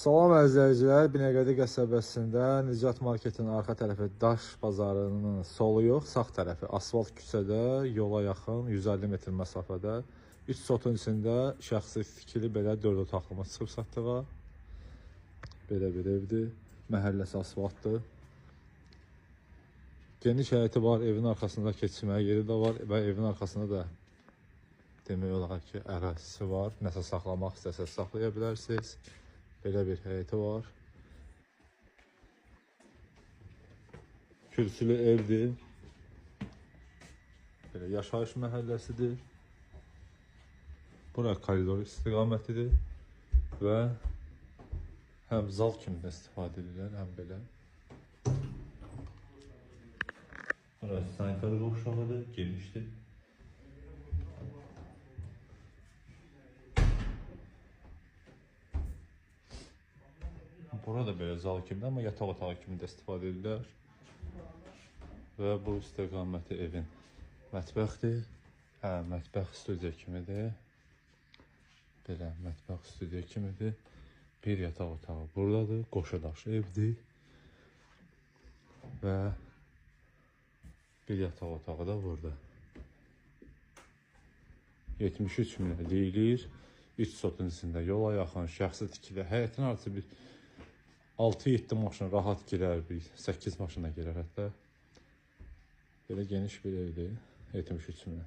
Salam əzizləyicilər, Binəqədi qəsəbəsində Nicat Marketin arxa tərəfi Daş bazarının solu yox, sağ tərəfi asfalt küçədə, yola yaxın 150 metr məsafədə 3 sotun içində şəxsi tikili belə 4 otaqlımız çıxıb satdığa. Belə bir evdir, məhəlləsi asfaltdır. Geniş həyəti var, evin arxasında keçməyə yeri də var və evin arxasında da demək olar ki, ərazisi var. Nəsə saxlamaq istəsəz saxlaya bilərsiniz. Belə bir həyəti var. Kürsülü evdir. Belə yaşayış məhəlləsidir. Bura koridor istiqamətidir və həm zal kimi də istifadə edirlər, həm belə. Burası sanitar qovşağıdır, genişdir. Burada belə zal kimi, amma yataq otağı kimi də istifadə edirlər. Və bu istiqaməti evin mətbəxdir. Hə, mətbəx studiya kimidir. Belə mətbəx studiya kimidir. Bir yataq otağı buradadır, qoşadaş evdir. Və bir yataq otağı da burada. 73 minə deyilir. 3 sotun içində yola yaxın, şəxsi tikili. Həyətin arası bir 6-7 maşın rahat girər, bir 8 maşına girər hətta. Belə geniş bir evdir, 73 minə.